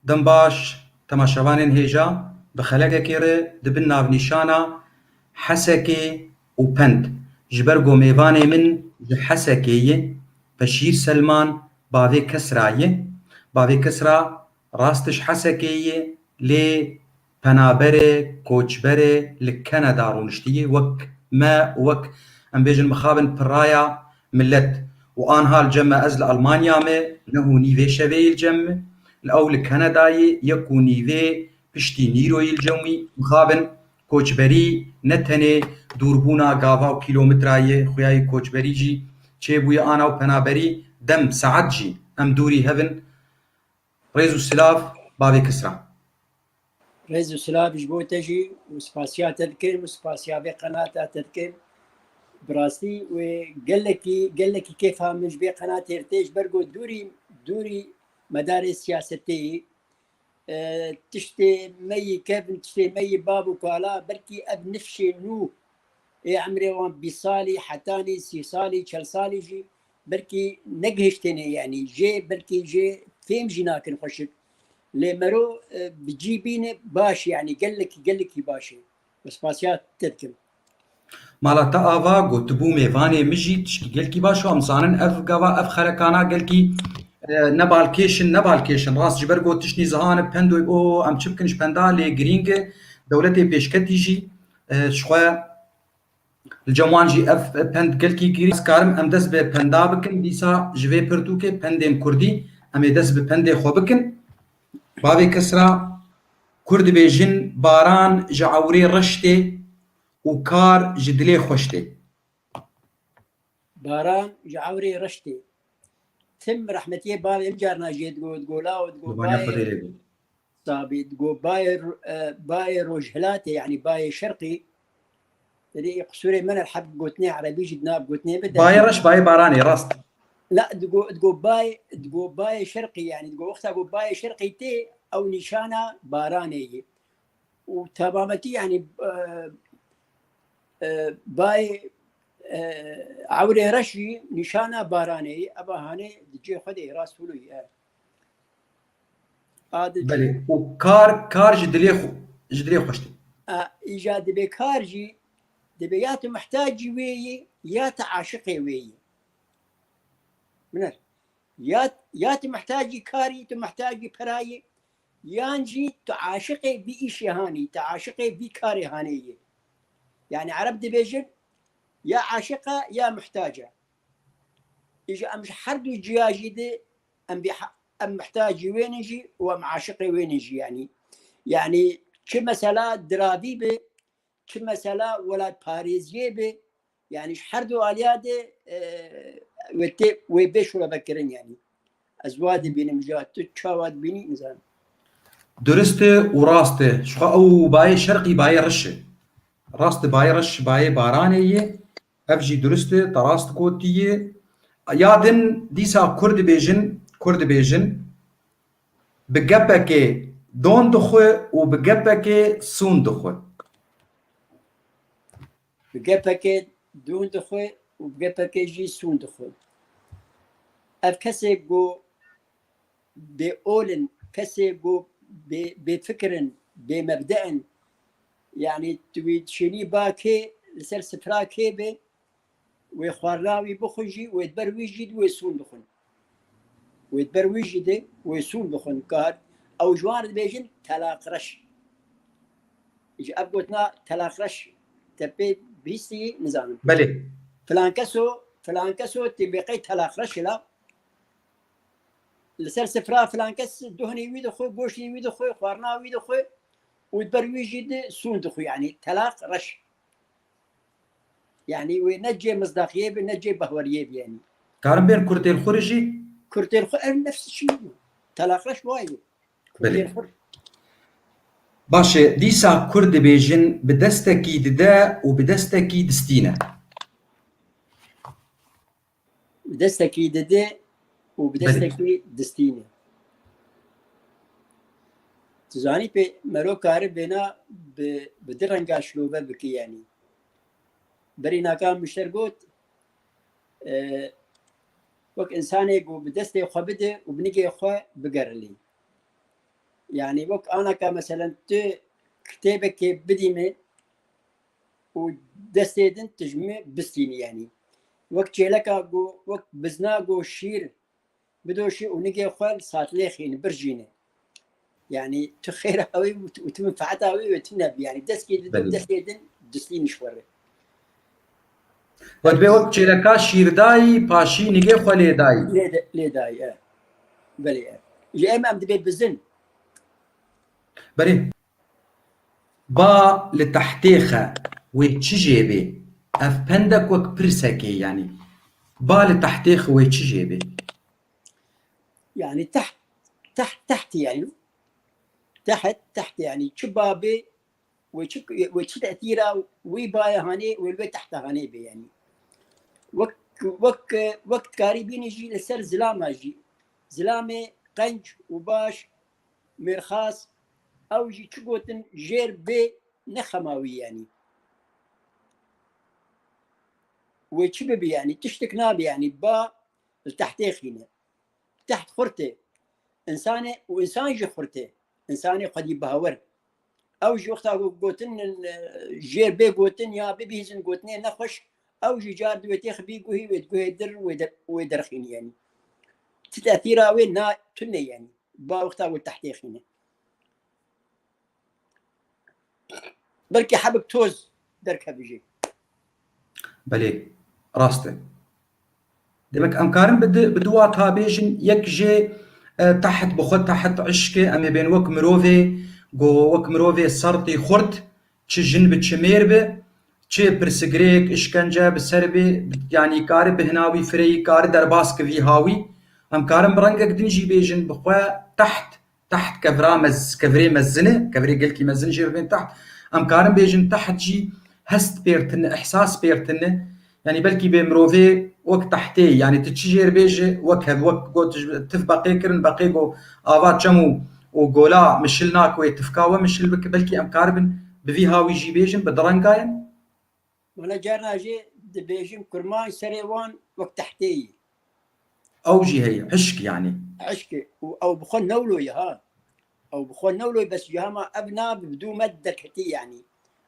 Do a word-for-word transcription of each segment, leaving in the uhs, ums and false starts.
Dem baş, temaşevanên hêja, bi xelekekê re di bin navnîşana Hesekê û Pend. Ji ber ku mêvanê min ji Hesekê ye, Beşîr Selman bavê Kesra ye. Bavê Kesra rast ji Hesekê ye, lê penaber e, koçber e, li Kanada rûniştiye, wek me, wek, em bêjin, mixabin piraya milet. Û anha li cem me, ez li Almanya me, neh û nîvê şevê yê li cem me, li ew li Kanada ye, yek û nîvê piştî nîro yê li cem wî. Mixabin, koçberî ne tenê dûrbûna gava û kîlometra ye, xuya yê koçberî jî çêbûye ana û penaberî dem, saet jî em dûrî hev in. Rêz û silav, bavê Kisra. Rêz û silav ji bo te jî û spasiya te dikim û spasiya vê qenata te dikim. Bi rastî wê gelekî, gelekî kêfa min ji vê qenatê re tê, ji ber ku dûrî, dûrî medarê siyasetê yî. E, tiştê me yî kevn, tiştê me yî bav û kala, belkî ev nifşê nû ê emrê wan bîst salî, hetanî sî salî, çel salî jî belkî negihiştêne, yanî jê belkî jê fêm jî nakin xweşik. Lê mero, e, bi cî bîne baş, yanî gelekî, gelekî baş e. Bi spasiya te dikim. Mala te ava gotibû mêvanê min jî tişkî gelkî baş û em zanin ev gava, ev xelekana gelkî, e, ne balkêş in, ne balkêş in. Rast ji ber got tiştî zihan e, pend û o, em çi bikin ji penda lê girîng e. Dewletê pêşketî jî, e, ji xwe li cem wan jî ev pend gelkî girîng. Ez karim em dest bi penda bikin. Dîsa ji vê pirtûkê pendên kurdî em ê dest bi pendê xwe bikin. Bavê Kesra, Kurd dibêjin, baran ji ewrê reş tê û kar ji dilê xweş tê. Baran ji ewrê reş tê. Tim rehmetiyê bavê min carna jê digot, digot, lawo, digot, Qurbaniya bayê Xwedê lê be. Sabî, digot, bayê ro-, e, bayê rojhilatê, yanî bayê şerqî. Derê qisûrê min er heb gotinê erebî jî di nav gotinê bide. Bayê reş, bayê baranê, rast. La, digo, digo bayê, digo bayê şerqî, yanî digo wexta ku bayê şerqî tê, ew nîşana baranê ye. Û temametî, yanî, e, e, bayê, e, ewrê reş jî nîşana baranê ye. Eva hanê di cê xwe de rast hûlû ye. Adi Belê. Û kar, kar ji dilê xwe, ji dilê xweş tê. A, îja dibê kar jî, dibê ya tu mihtacî wê yî, ya tu aşiqê wê yî. Biner. Ya, ya tu mihtacî karî, tu mihtacî perayî, yan jî tu aşiqê vî îşê hanî, tu aşiqê vî karê hanê yî. Yanî Ereb dibêjin, ya aşiq e, ya muhtac e. Îja em ji her du ciya jî de em vî ha-, em mihtacî wê ne jî û em aşiqê wê ne jî, yanî. Yanî çi mesela diravî be, çi mesela welatparêziyê be, yanî ji her du aliya de, e, wê tê, wê bê şûrevekirin, yanî. Ez wa dibînim, ja tu çawa dibînî, nizanim. Durist e û rast e. Ji xwe ew bayê şerqî bayê reş e. Rast e, bayê reş bayê baranê ye. Ev jî durist e, te rast gotiye. Ya din dîsa Kurd dibêjin, Kurd dibêjin, bi gepekê don dixwe û bi gepekê sûn dixwe. Bi gepekê don dixwe û bi gepekê jî sûn dixwe. Ev kesê ku bê ol in, kesê ku bê, bê fikir in, bê mebde in. Yanî tu wî dişênî ba kê, li ser sifra kê be, wê xwarina wî bixwe jî, wê di ber wî jî di wê sûn bixwin. Wê di ber wî jî de wê sûn bixwin. Kar, ew ji wan re dibêjin telaqreş. Ji ev gotina telaqreş te pê bihîstî, nizanim. Belê. Filan keso, filan keso tê bê qey telaqreş la. Li ser sifra filan kes duhnê wî dixwe, goştê wî dixwe, xwarina wî dixwe û di ber wî jî di sûn dixwe, yanî telaq reş. Yanî wê ne cê mizdaxiyê be, ne cê behweriyê be, yanî. Karin bên kurtêl xwe re jî? Kurtêl xwe ev nefs çi ye? Telaq reş wayê. Belê. Kurtêl xwe. Baş e, dîsa Kurd dibêjin, bi destekî dide û bi destekî distîne. Bi destekî dide û bi Belê. destekî distîne. Tu zanî pê mero kari bêna bi, bi di renga şilove bike, yanî. Berî naka mişter got, e, wek însanê ku bi destê xwe bide û bi nigê xwe bigerilî. Yani wek anaka meselen tu kitêbekê bidî min û destê din tu ji min bistînî yani. Wek çêleka ku, wek bizna ku şîr bidoşî û nigê xwe li satlêxî birjîne. Yani tu xêra wî û tu, û tu menfaeta wî wê tune bî. Yani destê din, Belê. destê din distînî ji xwe re. Wek bê wek çêleka şîrdayî, paşî nigê xwe lê dayî. Lê de-, lê dayî, e. Belê, e. Ji em em dibê bizin. Belê. Ba li tehtê xe wê çi jê bê? Ev pendek wek pirsekê, yani. Ba li tehtê xe wê çi jê bê? Yani teht, teht, teht yani. Teht, teht yani. Çi babê wê çi, wê çi tesîra wî bayê hanê, wê li wê tehta hanê bê yani. Wek, wek, wek dikarî bînî jî li ser zilama jî. Zilamê qenc û baş, mêrxas, ew jî çi gotin jêr bê ne xema wî yani. Wê çi bibi yani? Tiştek nabe yani. Ba li tehtê xîne. Teht xurt e. Însan e û însan jî xurt e. Însanê xwedî bawer. Ew jî wexta ku gotin, e, jêr bê gotin ya bibihîzin gotinê nexweş, ew jî car di wê têxibî guhî wê, guhê dir wê der-, wê derxînî yani. Ti tesîra wê na tune yani. Ba wexta ku tehtê xîne. Belkî hebik toz derkeve jê. Belê, rast e. Demek em karin bi di, bi du wata bêjin, yek jê, e, teht bi xwe teht eşk e, em ê bên wek mirovê, go wek mirovê sertî xurt, çi jin bi çi mêr bi, çi pirsigirêk, işkence bi ser bê, yanî kari bihna wî fireyî, kari derbas ki vî hawî. Em karin bi rengek din jî bêjin, bi xwe teht, teht kevra mez-, kevirê mezin e, kevirê gelkî mezin jê bibên teht. Em karin bêjin teht jî hest pêr tune, ihsas pêr tune. Yanî belkî bê mirovê wek tehtê, yanî tu çi jêr bêje, wek hev, wek got, ji tif beqê kirin, beqê go ava çem û, û gola mişil nak wê tifka we mişil bike, belkî em karibin bi vî hawî jî bêjin, bi direngayen. Mana carna jê dibêjin kurmanc serê wan wek tehtê yî. Ew jî heye, hişk yanî. Hişk e. Û ew bi xwe newlo ye ha. Ew bi xwe newlo ye, bes ji hema ev na bi dû me derketî yanî.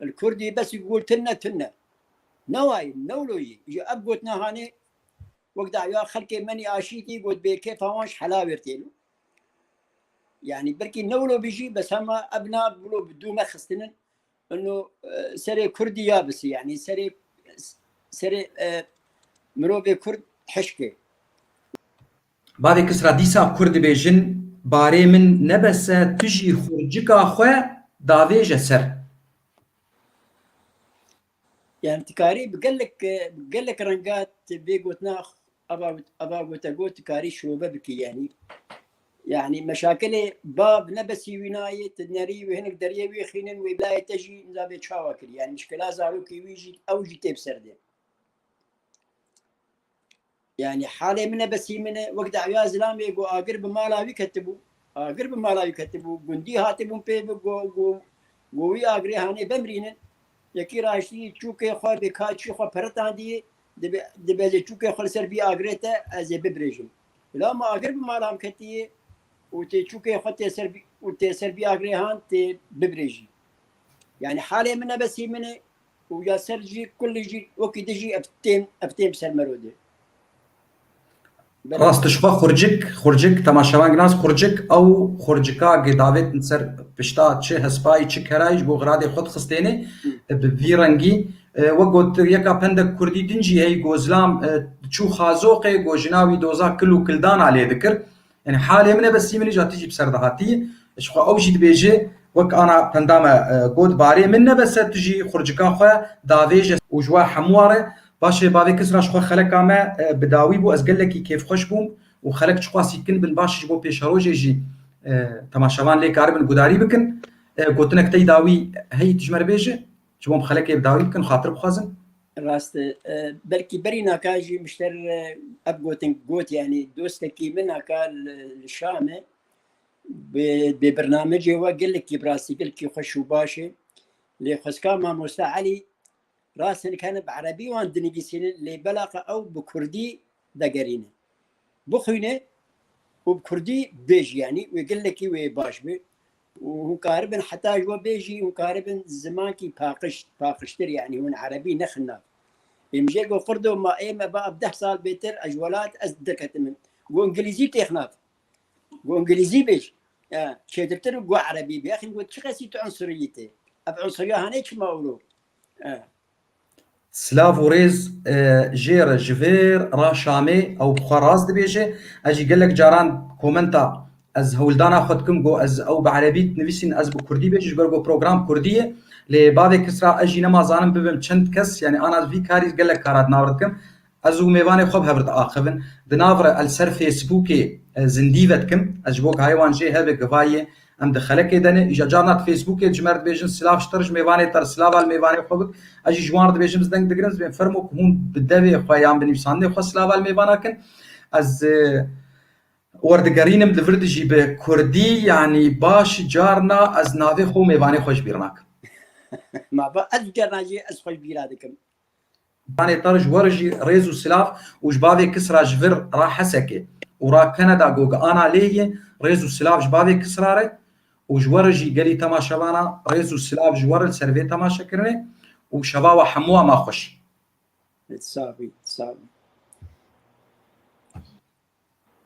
Li kurdî bes gul tune tune. Newayî, newlo yî. Ji ev gotina hanê wek dawiya xelkê menî aşîtî got bê kêfa wan ji hela wêr têlo. Yanî belkî newlo bijî, bes hema ev na bilo bi dû me xistinin. Ino, e, serê Kurdî ya bisî, yanî serê, serê, e, mirovê Kurd hişk e. Bavê Kisra dîsa Kurd dibêjin, barê min nebese tu jî xurcika xwe davêje ser. Yani tu karî bi gelek, bi gelek renga tu vê gotina ava, ava gote got tu karî şirove bikî yani. Yani meşakilê bav nebesî wî nayê, tu nerî wê hinek deriyê wî xînin wê bilayê te jî niza bê çawa kirî. Yani mişkila zarokê wî jî ew jî tê bi ser de. Yani halê min e besî min e, wek dawiya zilamê ku agir bi mala wî ketibû. Agir bi mala wî ketibû. Gundî hatibûn pê bi ku, ku, ku wî agirê hanê bimrînin. Yekî raştî çûkê xwe bi kaçî xwe peretandiye, dibe, dibêje çûkê xwe li ser vî agirê te ez ê bibirêjim. Bila ma agir bi mala min ketiye û tê çûkê xwe tê ser vî, û tê ser vî agirê han tê bibirêjî. Yani halê min e besî min e, û ya ser jî kulî jî wekî din jî ev tên, ev tên bi ser mero de. Rast, ji xwe xurcik, xurcik, temaşevan ginas xurcik, ew xurcika ge davêtin ser pişta çi hespayî, çi kerayî ji bo xiradê xwe dixistêne, Hı. bi vî rengî, e, wek got yeka pendek kurdî din jî heyî go zilam, e, çû xazoqê, go jina wî doza kil û kildana lê dikir. Yani halê min e besî min îja tu jî bi ser dihatî. Ji xwe ew jî dibêje, wek ana penda me, e, got, barê min nebese tu jî xurcika xwe davêje û ji we hemû re. Baş e, bavê Kisra ji xwe xeleka me, e, bi dawî bû, ez gelekî kêfxweş bûm û xelek çiqasî kin bin baş ji bo pêşerojê jî, e, temaşevan lê karibin gudarî bikin. E, gotinek tey dawî heyî tu ji me re bêje, ji bo em xelekê bi dawî bikin, xatir bixwazin. Rast e. E, belkî berî naka jî mişter, e, ev gotin got, yani dostekî min naka li, li Şam e. Bi, bi bernamecê we gelekî bi rastî gelekî xweş û baş e. Lê xwezka mamoste Elî rast hinek hene bi erebî wan dinivîsînin, lê belaqa ew bi kurdî vegerîne. Bixwîne û bi kurdî bêjî, yanî wê gelekî wê baş be. û hûn karibin heta ji we bê jî hûn karibin zimankî paqij, paqijtir, yanî hûn erebî nexin nav. Êm jê go qirdo ma ê me ba ev deh sal bêtir ez ji welat ez derketim. Go îngilîzî têx nav. Go îngilîzî bêj. E, çêtirtir go erebî bê. Exîn go çi qesî tu unsuriyî tê? Ev unsuriya hanê çima ûro? E. Silav û rêz, e, jê re ji vêr ra Şamê ew bi xwe rast dibêje. Ez jî gelek caran komenta ez hewldana xwe dikim, go ez ew bi erebî dinivîsîn, ez bi kurdî bêjim, ji ber go program kurdî ye. Lê bavê Kisra ez jî nema zanim bibim çend kes, yanî ana vî karî gelek kara di nav re dikim. Ez û mêvanê xwe bi hev re diaxivin. Di nav re el ser Facebookê, e, zindî ve dikim. Ez ji bo gihayê wan jê hebe givayê em di xelekê de ne. Îja carna di Facebookê ji me re dibêjin silav ji te re, ji mêvanê te re, silava li mêvanê xwe bik. Ez jî ji wan re dibêjim, ez deng digirim, dibên fermo ku hûn bi devê xwe yan bi nivîsandinê xwe silava li mêvana kin. Ez, e, werdigerînim li vir dijî bi kurdî, yanî baş carna ez navê xwe û mêvanê xwe ji bîr nakim. Ma ba ez carna jî ez xwe ji bîra dikim. Mêvanê te re ji we re jî rêz û silav û ji bavê Kisra ji vir ra Hesekê û ra Kanada go gi ana lê ye, rêz û silav ji bavê Kisra re û ji we re jî gelî temaşevana rêz û silav ji we re li ser vê temaşekirinê û şeva we hemûa ma xweş. Sax bî, sax bî.